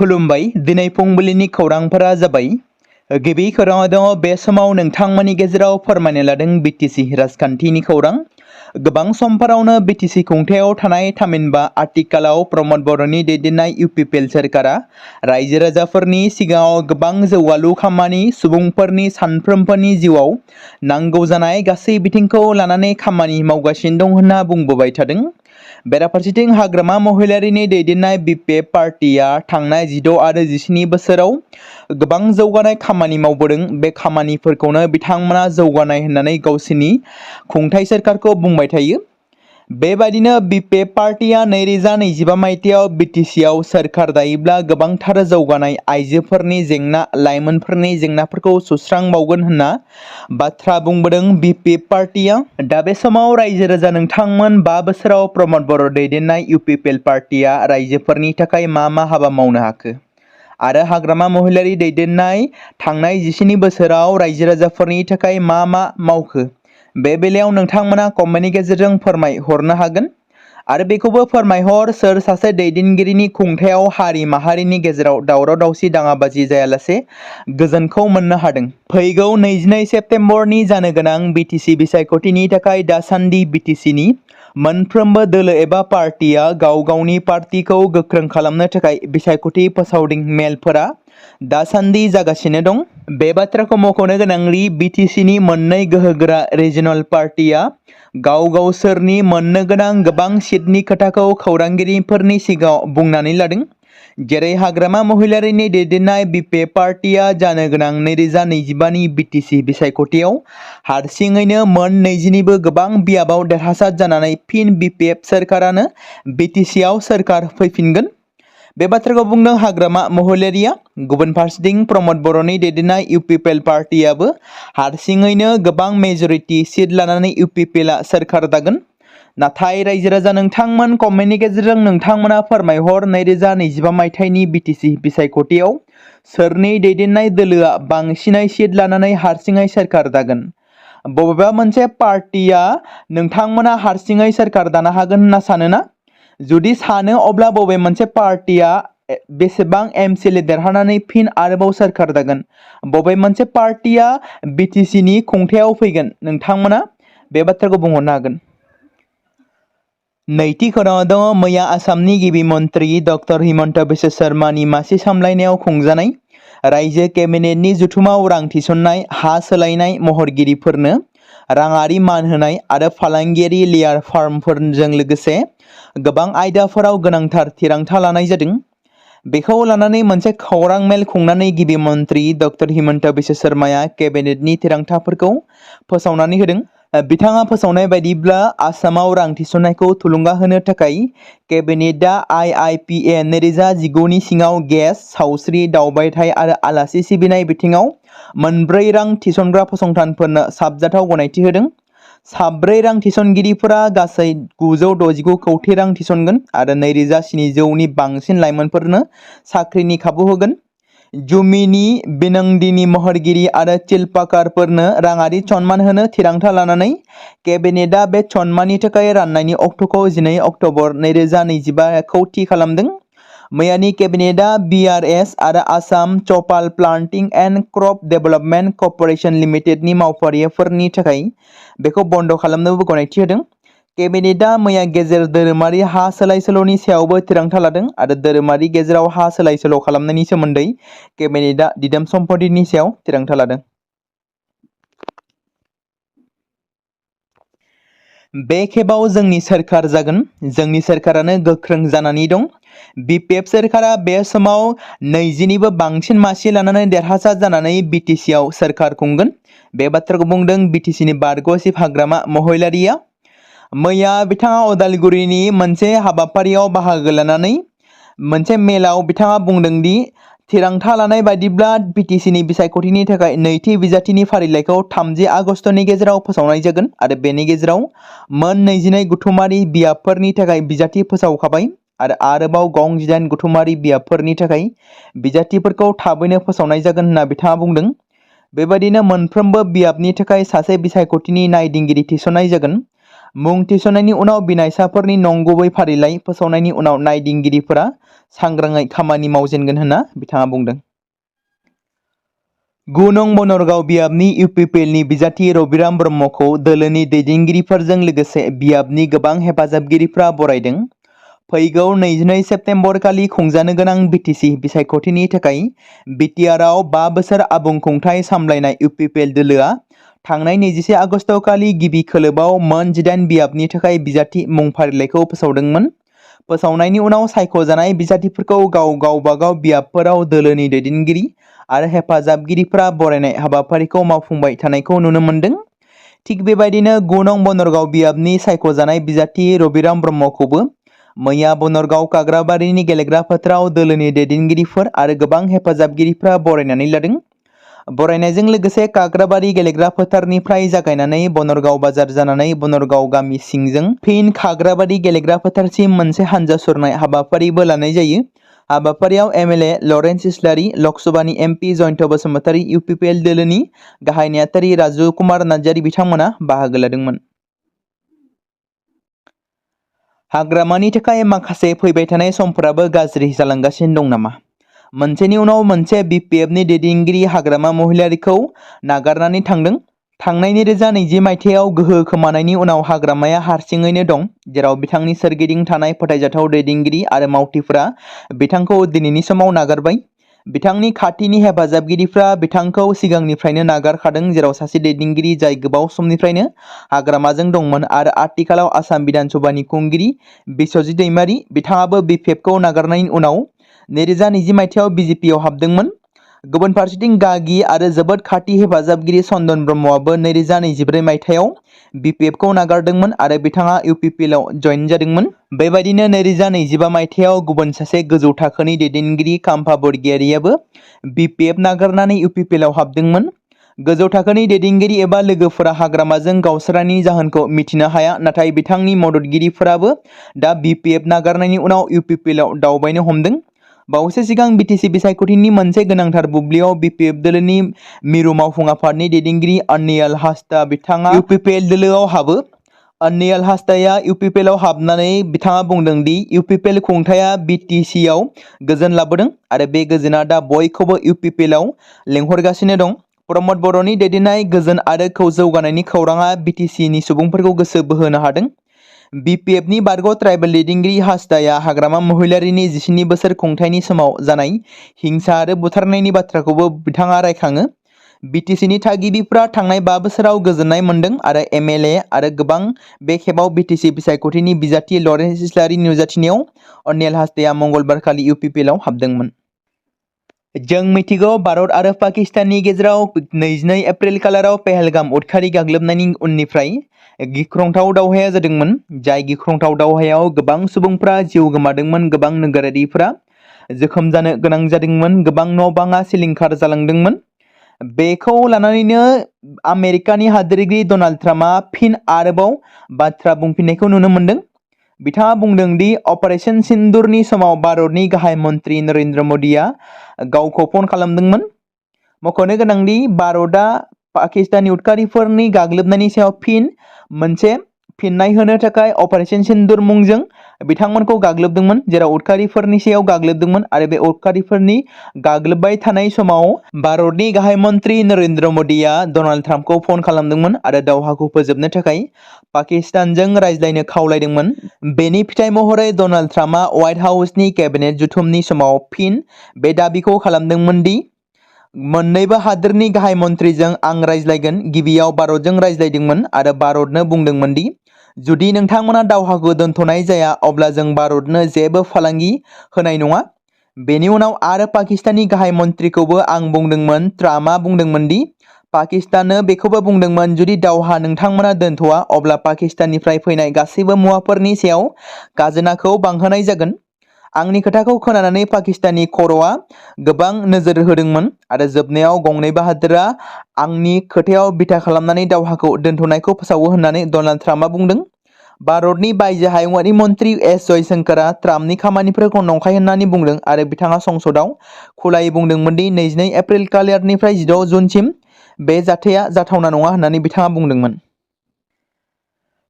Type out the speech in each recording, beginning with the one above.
खुलुमबाय दिनै फुंबिलिनि खौरांफोरा जाबाय गिबि खौराङाव दङ बे समाव नोंथांमोननि गेजेराव फोरमायनो लादों बिटिसि राजखान्थिनि खौरां गोबां समफोरावनो बिटिसि खुंथायाव थानाय थामहिनबा आथिखालाव प्रमद बर'नि दैदेननाय इउपिपिएल सोरखारा रायजो राजाफोरनि सिगाङाव गोबां जौगालु खामानि सुबुंफोरनि सानफ्रोमबोनि जिउआव नांगौ जानाय गासै बिथिंखौ लानानै खामानि मावगासिनो दं होनना बुंबोबाय थादों। बेराफारसेथिं हाग्रामा महिलारिनि दैदेननाय बिपिएफ पार्टिया थांनाय 16 आरो 17 बोसोराव गोबां जौगानाय खामानि मावबोदों। बे खामानिफोरखौनो बिथांमोना जौगानाय होननानै गावसिनि खुंथाय सोरखारखौ बुंबाय थायो। बेबायदिनो बिपिएफ पार्टिया 2025 मायथाइयाव बिटिसिआव सोरखार दायोब्ला गोबांथार जौगानाय आइजोफोरनि जेंना लाइमोनफोरनि जेंनाफोरखौ सुस्रांबावगोन होनना बाथ्रा बुंबोदों बिपिएफ पार्टिया। दा बे समाव रायजो राजा नोंथांमोन 5 बोसोराव प्रमद बर' दैदेननाय इउपिपिएल पार्टिया रायजोफोरनि थाखाय मा हाबा मावनो हाखो आरो हाग्रामा महिलारि दैदेननाय थांनाय 17 बोसोराव रायजो राजाफोरनि थाखाय मा मावखो बे बेलायाव नोंथांमोना कमेन्टनि गेजेरजों फोरमायहरनो हागोन आरो बेखौबो फोरमायहर सोर सासे दैदेनगिरिनि खुंथायाव हारि माहारिनि गेजेराव दावराव दावसि दाङाबाजि जायालासे गोजोनखौ मोननो हादों। फैगौ 22 सेप्तेम्बरनि जानो गोनां बिटिसि बिसायख'थिनि थाखाय दासान्दि बिटिसिनि मोनफ्रोमबो दोलो एबा पार्टिया गाव गावनि पार्टिखौ गोख्रों खालामनो थाखाय बिसायख'थि फोसावदिं मेलफोरा दासान्दि जागासिनो दं। बे बाथ्राखौ मख'नो गोनांदि बिटिसिनि मोननै गोहोगोरा रिजनल पार्टिया गाव गावसोरनि मोननो गोनां गोबां सिटनि खोथाखौ खौरांगिरिफोरनि सिगाङाव बुंनानै लादों। जेरै हाग्रामा महिलारिनि दैदेननाय बिपिएफ पार्टिया जानो गोनां 2025नि बिटिसि बिसायख'थियाव हारसिङैनो मोन 20निबो गोबां बियाबाव देरहासार जानानै फिन बिपिएफ सोरखारानो बिटिसिआव सोरखार फैफिनगोन। बे बाथ्राखौ बुंदों हाग्रामा महिलारिया। गुबुन फारसेथिं प्रमद बर'नि दैदेननाय इउपिपिएल पार्टियाबो हारसिङैनो गोबां मेजरिटि सिट लानानै इउपिपिएलआ सोरखार दागोन। नाथाय रायजो राजा नोंथांमोन कमेन्टनि गेजेरजों नोंथांमोना फोरमायहर 2025 मायथाइनि बिटिसि बिसायख'थियाव सोरनि दैदेननाय दोलोआ बांसिनै सिट लानानै हारसिङै सोरखार दागोन। बबेबा मोनसे पार्टिया नोंथांमोना हारसिङै सोरखार दानो हागोन होनना सानोना? जुदि सानो अब्ला बबे मोनसे पार्टिया बेसेबां एमसिएलए देरहानानै फिन आरोबाव सोरखार दागोन? बबे मोनसे पार्टिया बिटिसिनि खुंथायाव फैगोन? नोंथांमोना बे बाथ्राखौ बुंहरनो हागोन। नैथि खौराङाव दङ मैया आसामनि गिबि मन्थ्रि डक्टर हिमन्त बिश्व शर्मानि मासि सामलायनायाव खुंजानाय रायजो केबिनेटनि जथुमाव रां थिसननाय हा सोलायनाय महरगिरिफोरनो राङारि मान होनाय आरो फालांगियारि लेयार फार्मफोरजों लोगोसे गोबां आयदाफोराव गोनांथार थिरांथा लानाय जादों। बेखौ लानानै मोनसे खौरां मेल खुंनानै गिबि मन्थ्रि डक्टर हिमन्त बिश्व शर्माया केबिनेटनि थिरांथाफोरखौ फोसावनानै होदों। बिथाङा फोसावनाय बायदिब्ला आसामाव रां थिसननायखौ थुलुंगा होनो थाखाय केबिनेटआ IIPA 2019नि सिङाव गेस, सावस्रि, दावबायथाय आरो आलासि सिबिनाय बिथिङाव 4 रां थिसनग्रा फसंथानफोरनो साबजाथाव गनायथि होदों। 4 रां थिसनगिरिफोरा गासै 969 कौटि रां थिसनगोन आरो 2700नि बांसिन लाइमोनफोरनो साख्रिनि खाबु होगोन। जुमिनि बिनंदिनि महरगिरि आरो शिल्पकारफोरनो राङारि सन्मान होनो थिरांथा लानानै केबिनेटआ बे सन्माननि थाखाय राननायनि अक्ट'खौ 12 अक्ट'बर 2025खौ थि खालामदों। मैयानि केबिनेटआ BRS आरो आसाम चपाल planting and crop development corporation लिमिटेडनि मावफारियाफोरनि थाखाय बेखौ बन्द' खालामनोबो गनायथि होदों। केबिनेटआ मैया गेजेर धोरोमारि हा सोलाय-सोल'नि सायावबो थिरांथा लादों आरो धोरोमारि गेजेराव हा सोलाय-सोल' खालामनायनि सोमोन्दै केबिनेटआ दिदोम सम्पथिनि सायाव थिरांथा लादों। बे खेबाव जोंनि सोरखार जागोन। जोंनि सोरखारानो गोख्रों जानानै दं। बिपिएफ सोरखारा बे समाव 20निबो बांसिन मासि लानानै देरहासार जानानै बिटिसिआव सोरखार खुंगोन। बे बाथ्राखौ बुंदों बिटिसिनि बारग' चिफ हाग्रामा महिलारिया। मैया बिथाङा उदालगुरिनि मोनसे हाबाफारियाव बाहागो लानानै मोनसे मेलाव बिथाङा बुंदों दि थिरांथा लानाय बायदिब्ला बिटिसिनि बिसायख'थिनि थाखाय नैथि बिजाथिनि फारिलाइखौ 30 आगस्तनि गेजेराव फोसावनाय जागोन आरो बेनि गेजेराव मोन 22 गथुमारि बियाबफोरनि थाखाय बिजाथि फोसावखाबाय आरो आरोबाव गं 18 गथुमारि बियाबफोरनि थाखाय बिजाथिफोरखौ थाबैनो फोसावनाय जागोन होनना बिथाङा बुंदों। बेबायदिनो मोनफ्रोमबो बियाबनि थाखाय सासे बिसायख'थिनि नायदिंगिरि थिसननाय जागोन मुं थिसननायनि उनाव बिनायसाफोरनि नंगुबै फारिलाइ फोसावनायनि उनाव नायदिंगिरिफोरा सांग्राङै खामानि मावजेनगोन होनना बिथाङा बुंदों। 9 नं बनरगाव बियाबनि इउपिपिएलनि बिजाथि रबिराम ब्रह्मखौ दोलोनि दैदेनगिरिफोरजों लोगोसे बियाबनि गोबां हेफाजाबगिरिफ्रा बरायदों। फैगौ 22 सेप्तेम्बर खालि खुंजानो गोनां बिटिसि बिसायख'थिनि थाखाय बिटिआरआव 5 बोसोर आबुं खुंथाय सामलायनाय इउपिपिएल दोलोआ थांनाय 21 आगस्ट खालि गिबि खोलोबाव मोन 18 बियाबनि थाखाय बिजाथि मुं फारिलाइखौ फोसावदोंमोन। फोसावनायनि उनाव सायख'जानाय बिजाथिफोरखौ गावबागाव बियाबफोराव दोलोनि दैदेनगिरि आरो हेफाजाबगिरिफ्रा बरायनाय हाबाफारिखौ मावफुंबाय थानायखौ नुनो मोन्दों। थिग बेबायदिनो 9 नं बनरगाव बियाबनि सायख'जानाय बिजाथि रबिराम ब्रह्मखौबो मैया बनरगाव काग्राबारिनि गेलेग्रा फोथाराव दोलोनि दैदेनगिरिफोर आरो गोबां हेफाजाबगिरिफ्रा बरायनानै लादों। बरायनायजों लोगोसे काग्राबारि गेलेग्रा फोथारनिफ्राय जागायनानै बनरगाव बाजार जानानै बनरगाव गामि सिंजों फिन काग्राबारि गेलेग्रा फोथारसिम मोनसे हानजा सुरनाय हाबाफारिबो लानाय जायो। हाबाफारियाव एमएलए लरेन्स इस्लारि, लकसभानि एमपि जयन्त बसुमतारी, इउपिपिएल दोलोनि गाहाय नेहाथारि राजु कुमार नार्जारी बिथांमोना बाहागो लादोंमोन। हाग्रामानि थाखाय माखासे फैबाय थानाय समफोराबो गाज्रि जालांगासिनो दं नामा? मोनसेनि उनाव मोनसे बिपिएफनि दैदेनगिरि हाग्रामा महिलारिखौ नागारनानै थांदों। थांनाय 2020 मायथाइयाव गोहो खोमानायनि उनाव हाग्रामाया हारसिङैनो दं, जेराव बिथांनि सोरगिदिं थानाय फोथायजाथाव दैदेनगिरि आरो मावथिफोरा बिथांखौ दिनैनि समाव नागारबाय। बिथांनि खाथिनि हेफाजाबगिरिफ्रा बिथांखौ सिगांनिफ्रायनो नागारखादों, जेराव सासे दैदेनगिरि जाय गोबाव समनिफ्रायनो हाग्रामाजों दंमोन आरो आथिखालाव आसाम बिधान सभानि खुंगिरि बिस्वजित दैमारी, बिथाङाबो बिपिएफखौ नागारनायनि उनाव 2020 मायथाइयाव बिजेपिआव हाबदोंमोन। गुबुन फारसेथिं गागि आरो जोबोद खाथि हेफाजाबगिरि चन्दन ब्रह्मआबो 2024 मायथाइयाव बिपिएफखौ नागारदोंमोन आरो बिथाङा इउपिपिएलआव जयेन जादोंमोन। बेबायदिनो 2025 मायथाइयाव गुबुन सासे गोजौ थाखोनि दैदेनगिरि खाम्फा बरगयारियाबो बिपिएफ नागारनानै इउपिपिएलआव हाबदोंमोन। गोजौ थाखोनि दैदेनगिरि एबा लोगोफोरा हाग्रामाजों गावस्रानि जाहोनखौ मिथिनो हाया, नाथाय बिथांनि मददगिरिफोराबो दा बिपिएफ नागारनायनि उनाव इउपिपिएलआव दावबायनो हमदों। बावैसो सिगां बिटिसि बिसायख'थिनि मोनसे गोनांथार बुब्लियाव बिपिएफ दोलोनि मिरु मावफुं आफादनि दैदेनगिरि अन्नियाल हास्दा बिथाङा इउपिपिएल दोलोआव हाबो। अन्नियाल हास्दाया इउपिपिएलआव हाबनानै बिथाङा बुंदों दि इउपिपिएल खुंथाया बिटिसिआव गोजोन लाबोदों आरो बे गोजोना दा बयखौबो इउपिपिएलआव लेंहरगासिनो दं। प्रमद बर'नि दैदेननाय गोजोन आरो जौगानायनि खौराङा बिटिसिनि सुबुंफोरखौ गोसो बोहोनो हादों। बिपिएफनि बारग' ट्राइबेल दैदेनगिरि हास्दाया हाग्रामा महिलारिनि 17 बोसोर खुंथायनि समाव जानाय हिंसा आरो बुथारनायनि बाथ्राखौबो बिथाङा रायखाङो। बिटिसिनि थागिबिफ्रा थांनाय 5 बोसोराव गोजोननाय मोन्दों आरो एमएलए आरो गोबां बे खेबाव बिटिसि बिसायख'थिनि बिजाथि लरेन्स इस्लारिनि नुजाथिनायाव अन्नियाल हास्दाया मंगलबार खालि इउपिपिएलआव हाबदोंमोन। जों मिथिगौ भारत आरो पाकिस्ताननि गेजेराव 22 एप्रिल खालाराव पेहेलगाम उदखारि गाग्लोबनायनि उननिफ्राय गिख्रंथाव दावहाया जादोंमोन। जाय गिख्रंथाव दावहायाव गोबां सुबुंफ्रा जिउ गोमादोंमोन, गोबां नोगोरारिफ्रा जोखोम जानो गोनां जादोंमोन, गोबां न' बाङा सिलिंखार जालांदोंमोन। बेखौ लानानैनो आमेरिकानि हादोरगिरि डनाल्ड ट्राम्पआ फिन आरोबाव बाथ्रा बुंफिननायखौ नुनो मोन्दों। बिथाङा बुंदों दि अपारेशन सिन्दुरनि समाव भारतनि गाहाय मन्त्रि नरेन्द्र मोदीआ गावखौ फन खालामदोंमोन। मख'नो गोनांदि भारतआ पाकिस्ताननि उदखारिफोरनि गाग्लोबनायनि सायाव मोनसे फिननाय होनो थाखाय अपारेशन सिन्दुर मुंजों बिथांमोनखौ गाग्लोबदोंमोन, जेराव उदखारिफोरनि सायाव गाग्लोबदोंमोन आरो बे उदखारिफोरनि गाग्लोबबाय थानाय समाव भारतनि गाहाय मन्त्रि नरेन्द्र मोदीआ डनाल्ड ट्राम्पखौ फन खालामदोंमोन आरो दावहाखौ फोजोबनो थाखाय पाकिस्तानजों रायज्लायनो खावलायदोंमोन। बेनि फिथाइ महरै डनाल्ड ट्राम्पआ व्हाइट हाउसनि केबिनेट जथुमनि समाव फिन बे दाबिखौ खालामदोंमोन दि मोन्नैबो हादोरनि गाहाय मन्थ्रिजों आं रायज्लायगोन। गिबियाव भारतजों रायज्लायदोंमोन आरो भारतनो बुंदोंमोन दि जुदि नोंथांमोना दावहाखौ दोनथ'नाय जाया अब्ला जों भारतनो जेबो फालांगि होनाय नङा। बेनि उनाव आरो पाकिस्ताननि गाहाय मन्थ्रिखौबो आं बुंदोंमोन। ट्राम्पआ बुंदोंमोन दि पाकिस्ताननो बेखौबो बुंदोंमोन जुदि दावहा नोंथांमोना दोनथ'आ अब्ला पाकिस्ताननिफ्राय फैनाय गासैबो मुवाफोरनि सायाव खाजोनाखौ बांहोनाय जागोन। आंनि खोथाखौ खोनानानै पाकिस्ताननि खर'आ गोबां नोजोर होदोंमोन आरो जोबनायाव गंनैबो हादोरा आंनि खोथायाव बिथा खालामनानै दावहाखौ दोनथ'नायखौ फोसावो होननानै डनाल्ड ट्राम्पआ बुंदों। भारतनि बायजो हायुंआरि मन्त्रि एस जयशंकरआ ट्राम्पनि खामानिफोरखौ नंखाय होननानै बुंदों आरो बिथाङा संसदआव खुलायै बुंदोंमोन दि 22 एप्रिल खालिनिफ्राय 16 जुनसिम बे जाथाया जाथावना नङा होननानै बिथाङा बुंदोंमोन।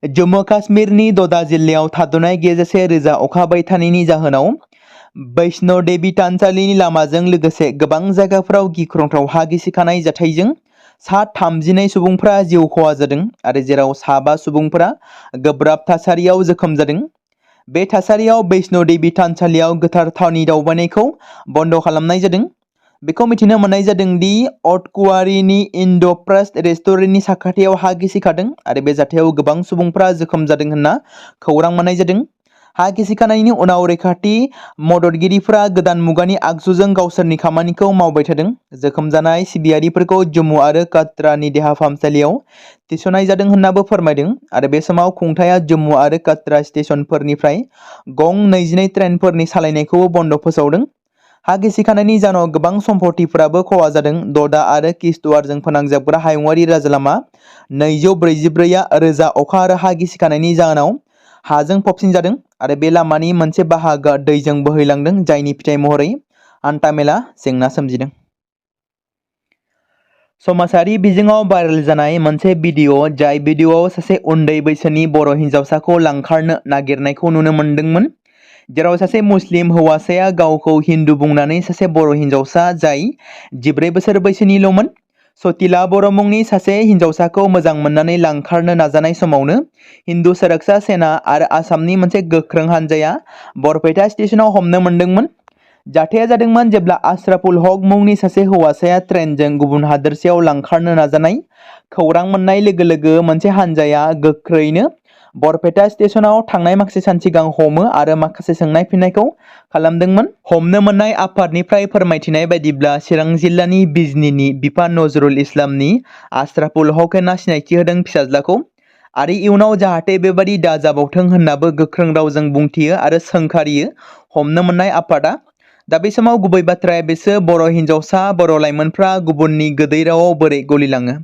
जम्मु काश्मीरनि द'दा जिल्लायाव थाद'नाय गेजेरसे रोजा अखा हाबाय थानायनि जाहोनाव वैष्णो देवी थानसालिनि लामाजों लोगोसे गोबां जायगाफोराव गिख्रंथाव हा गिसिखानाय जाथायजों सा 32 सुबुंफोरा जिउ खहा जादों आरो जेराव सा 5 सुबुंफोरा गोब्राब थासारियाव जोखोम जादों। बे थासारियाव वैष्णो देवी थानसालियाव गोथार थावनि दावबायनायखौ बन्द खालामनाय जादों। बेखौ मिथिनो मोननाय जादों दि अटकुवारीनि इन्ड'प्रेस्ट रेस्टुरेन्टनि साखाथियाव हा गिसिखादों आरो बे जाथायाव गोबां सुबुंफोरा जोखोम जादों होनना खौरां मोननाय जादों। हा गिसिखानायनि उनाव रैखाथि मददगिरिफोरा गोदान मुगानि आगजुजों गावसोरनि खामानिखौ मावबाय थादों। जोखोम जानाय सिबियारिफोरखौ जम्मु आरो काटरानि देहा फाहामसालियाव थिसननाय जादों होननाबो फोरमायदों आरो बे समाव खुंथाया जम्मु आरो काटरा स्टेशनफोरनिफ्राय गं 22 ट्रेनफोरनि सालायनायखौबो बन्द फोसावदों। हा गिसिखानायनि जाहोनाव गोबां सम्पथिफोराबो खहा जादों। द'दा आरो किश्तवाड़जों फोनांजाबग्रा हायुङारि राजालामा 244 रोजा अखा आरो हा गिसिखानायनि जाहोनाव हाजों फबसिनजादों आरो बे लामानि मोनसे बाहागोआ दैजों बोहैलांदों, जायनि फिथाइ महरै हान्थामेला जेंना सोमजिदों। समाजारि बिजोङाव भाइरेल जानाय मोनसे भिडिअ', जाय भिडिअ'आव सासे उन्दै बैसोनि बर' हिन्जावसाखौ लांखारनो नागिरनायखौ नुनो मोन्दोंमोन, जेराव सासे मुस्लिम हौवासाया गावखौ हिन्दु बुंनानै सासे बर' हिन्जावसा जाय 14 बोसोर बैसोनिल'मोन, सतिला बर' मुंनि सासे हिन्जावसाखौ मोजां मोननानै लांखारनो नाजानाय समावनो हिन्दु सोरक्षा सेना आरो आसामनि मोनसे गोख्रों हानजाया बरपेटा स्टेशनाव हमनो मोन्दोंमोन। जाथाया जादोंमोन जेब्ला आशराफुल हक मुंनि सासे हौवासाया ट्रेनजों गुबुन हादोरसायाव लांखारनो नाजानाय खौरां मोननाय लोगो लोगो मोनसे हानजाया गोख्रैनो बरपेटा स्टेशनाव थांनाय माखासे सान सिगां हमो आरो माखासे सोंनाय फिन्नायखौ खालामदोंमोन। हमनो मोननाय आफादनिफ्राय फोरमायथिनाय बायदिब्ला चिरां जिल्लानि बिजनीनि बिफा नजरुल इस्लामनि आशराफुल हक होनना सिनायथि होदों फिसाज्लाखौ आरो इयुनाव जाहाथे बेबादि दाजाबावथों होननाबो गोख्रों रावजों बुंथियो आरो सोंखारियो हमनो मोननाय आफादा। दा बे समाव गुबै बाथ्राया बेसो बर' हिन्जावसा, बर' लाइमोनफ्रा गुबुननि गोदै रावाव बोरै गलिलाङो।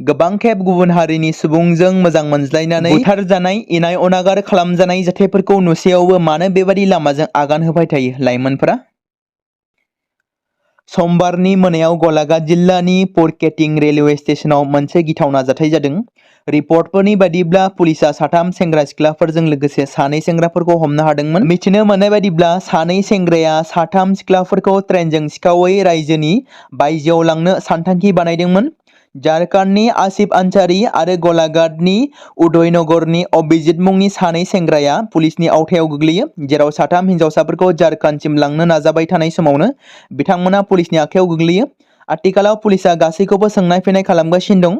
गोबां खेब गुबुन हारिनि सुबुंजों मोजां मोनज्लायनानै बुथारजानाय, इनाय अनागार खालामजानाय जाथायफोरखौ नुसेयावबो मानो बेबादि लामाजों आगान होबाय थायो लाइमोनफोरा? समबारनि मोनायाव गलाघाट जिल्लानि पुरकेटिं रेलवे स्टेशनाव मोनसे गिथावना जाथाय जादों। रिपर्टफोरनि बायदिब्ला पुलिसआ साथाम सेंग्रा सिख्लाफोरजों लोगोसे सानै सेंग्राफोरखौ हमनो हादोंमोन। मिथिनो मोननाय बायदिब्ला सानै सेंग्राया साथाम सिख्लाफोरखौ ट्रेनजों सिखावै रायजोनि बायजोआव लांनो सानथांखि बानायदोंमोन। झारखन्डनि आसिफ आनसारी आरो गलाघाटनि उदयनगरनि अभिजित मुंनि सानै सेंग्राया पुलिसनि आवथायाव गोग्लैयो, जेराव साथाम हिन्जावसाफोरखौ झारखन्डसिम लांनो नाजाबाय थानाय समावनो बिथांमोना पुलिसनि आखायाव गोग्लैयो। आथिखालाव पुलिसआ गासैखौबो सोंनाय फिन्नाय खालामगासिनो दं।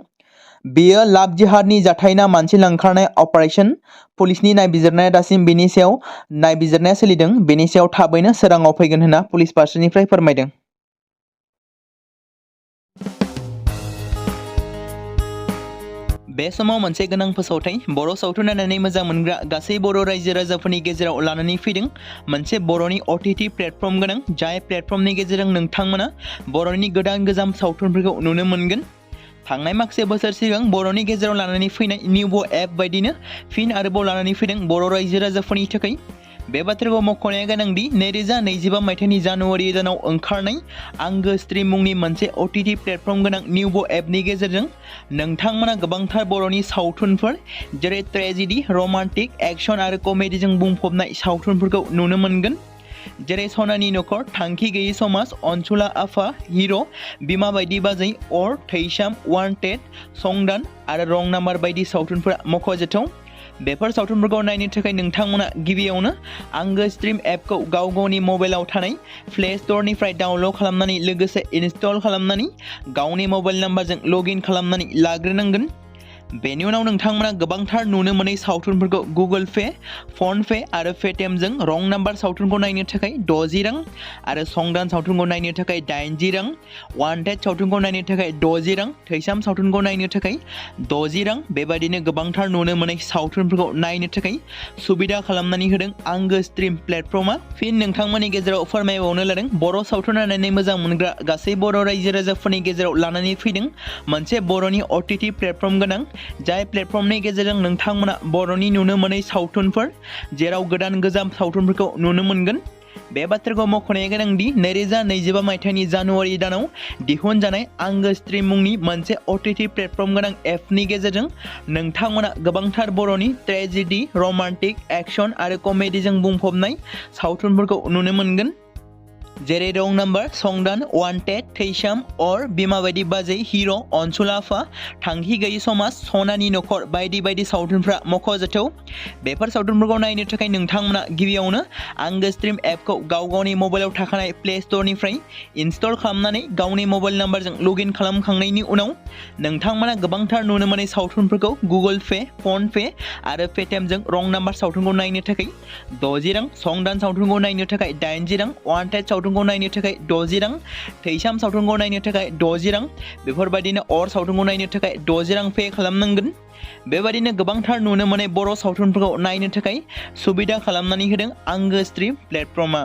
बेयो लाभ जिहादनि जाथाय ना मानसि लांखारनाय अपारेशन? पुलिसनि नायबिजिरनाया दासिम बेनि सायाव नायबिजिरनाया सोलिदों। बेनि सायाव थाबैनो सोराङाव फैगोन होनना पुलिस फारसेनिफ्राय फोरमायदों। बे समाव मोनसे गोनां फोसावथाय बर' सावथुन नायनानै मोजां मोनग्रा गासै बर' रायजो राजाफोरनि गेजेराव लानानै फैदों मोनसे बर'नि OTT प्लेटफर्म गोनां, जाय प्लेटफर्मनि गेजेरजों नोंथांमोना बर'नि गोदान गोजाम सावथुनफोरखौ नुनो मोनगोन। थांनाय माखासे बोसोर सिगां बर'नि गेजेराव लानानै फैनाय निउबो एप बायदिनो फिन आरोबाव लानानै फैदों बर' रायजो राजाफोरनि थाखाय। बे बाथ्राखौ मख'नाया गोनांदि 2025 मायथाइनि जानुवारि दानाव ओंखारनाय आंगो स्ट्रिम मुंनि मोनसे OTT प्लेटफर्म गोनां निउबो एपनि गेजेरजों नोंथांमोना गोबांथार बर'नि सावथुनफोर जेरै ट्रेजेडि, रमान्टिक, एक्शन आरो कमेडिजों बुंफबनाय सावथुनफोरखौ नुनो मोनगोन। जेरै सनानि नखर, थांखि गैयै समाज, अनसुला आफा, हिर', बिमा बायदि बाजै, अर, थैसाम, वान्टेड, संदान आरो रं नाम्बार बायदि सावथुनफोरा मख'जाथाव। बेफोर सावथुनफोरखौ नायनो थाखाय नोंथांमोना गिबियावनो आंगो स्ट्रिम एपखौ गाव गावनि मबाइलाव थानाय प्ले स्ट'रनिफ्राय डाउनल'ड खालामनानै लोगोसे इनस्टल खालामनानै गावनि मबाइल नाम्बारजों लग इन खालामनानै लाग्रोनांगोन। बेनि उनाव नोंथांमोना गोबांथार नुनो मोनै सावथुनफोरखौ गुगोल पे, फन पे आरो पेटिएमजों रं नाम्बार सावथुनखौ नायनो थाखाय 60 रां आरो संदान सावथुनखौ नायनो थाखाय 80 रां, वान्टेड सावथुनखौ नायनो थाखाय 60 रां, थैसाम सावथुनखौ नायनो थाखाय 60 रां, बेबादिनो गोबांथार नुनो मोनै सावथुनफोरखौ नायनो थाखाय सुबिदा खालामनानै होदों आंगो स्ट्रिम प्लेटफर्मआ। फिन नोंथांमोननि गेजेराव फोरमायबावनो लादों बर' सावथुन नायनानै मोजां मोनग्रा गासै बर' रायजो राजाफोरनि गेजेराव लानानै फैदों मोनसे बर'नि OTT प्लेटफर्म गोनां, जाय प्लेटफर्मनि गेजेरजों नोंथांमोना बर'नि नुनो मोनै सावथुनफोर जेराव गोदान गोजाम सावथुनफोरखौ नुनो मोनगोन। बे बाथ्राखौ मख'नाया गोनांदि 2025 मायथाइनि जानुवारि दानाव दिहुनजानाय आंगो स्ट्रीम मुंनि मोनसे OTT प्लेटफर्म गोनां एपनि गेजेरजों नोंथांमोना गोबांथार बर'नि ट्रेजेडी, रमान्टिक, एक्शन आरो कमेडीजों बुंफबनाय सावथुनफोरखौ नुनो मोनगोन। जेरै रं नाम्बार, संदान, वान्टेड, थैसाम, अर, बिमा बायदि बाजै, हिर', अनसुला आफा, थांखि गैयि समाज, सनानि नखर बायदि बायदि सावथुनफ्रा मख'जाथाव। बेफोर सावथुनफोरखौ नायनो थाखाय नोंथांमोना गिबियावनो आंगो स्ट्रीम एपखौ गावनि मबाइलाव थाखानाय प्ले स्ट'रनिफ्राय इनस्टल खालामनानै गावनि मबाइल नाम्बारजों लगइन खालामखांनायनि उनाव नोंथांमोना गोबांथार नुनो मोननाय सावथुनफोरखौ गुगोल पे, फन पे आरो पेटिएमजों रं नाम्बार सावथुनखौ नायनो थाखाय 60 रां, संदान सावथुनखौ नायनो थाखाय 80 रां, वान्टेड सावथुनखौ नायनो थाखाय 60 रां, थैसाम सावथुनखौ नायनो थाखाय 60 रां, बेफोरबायदिनो अर सावथुनखौ नायनो थाखाय 60 रां पे खालामनांगोन। बेबायदिनो गोबांथार नुनो मोननाय बर' सावथुनफोरखौ नायनो थाखाय सुबिदा खालामनानै होदों आंगो स्ट्रीम प्लेटफर्मा।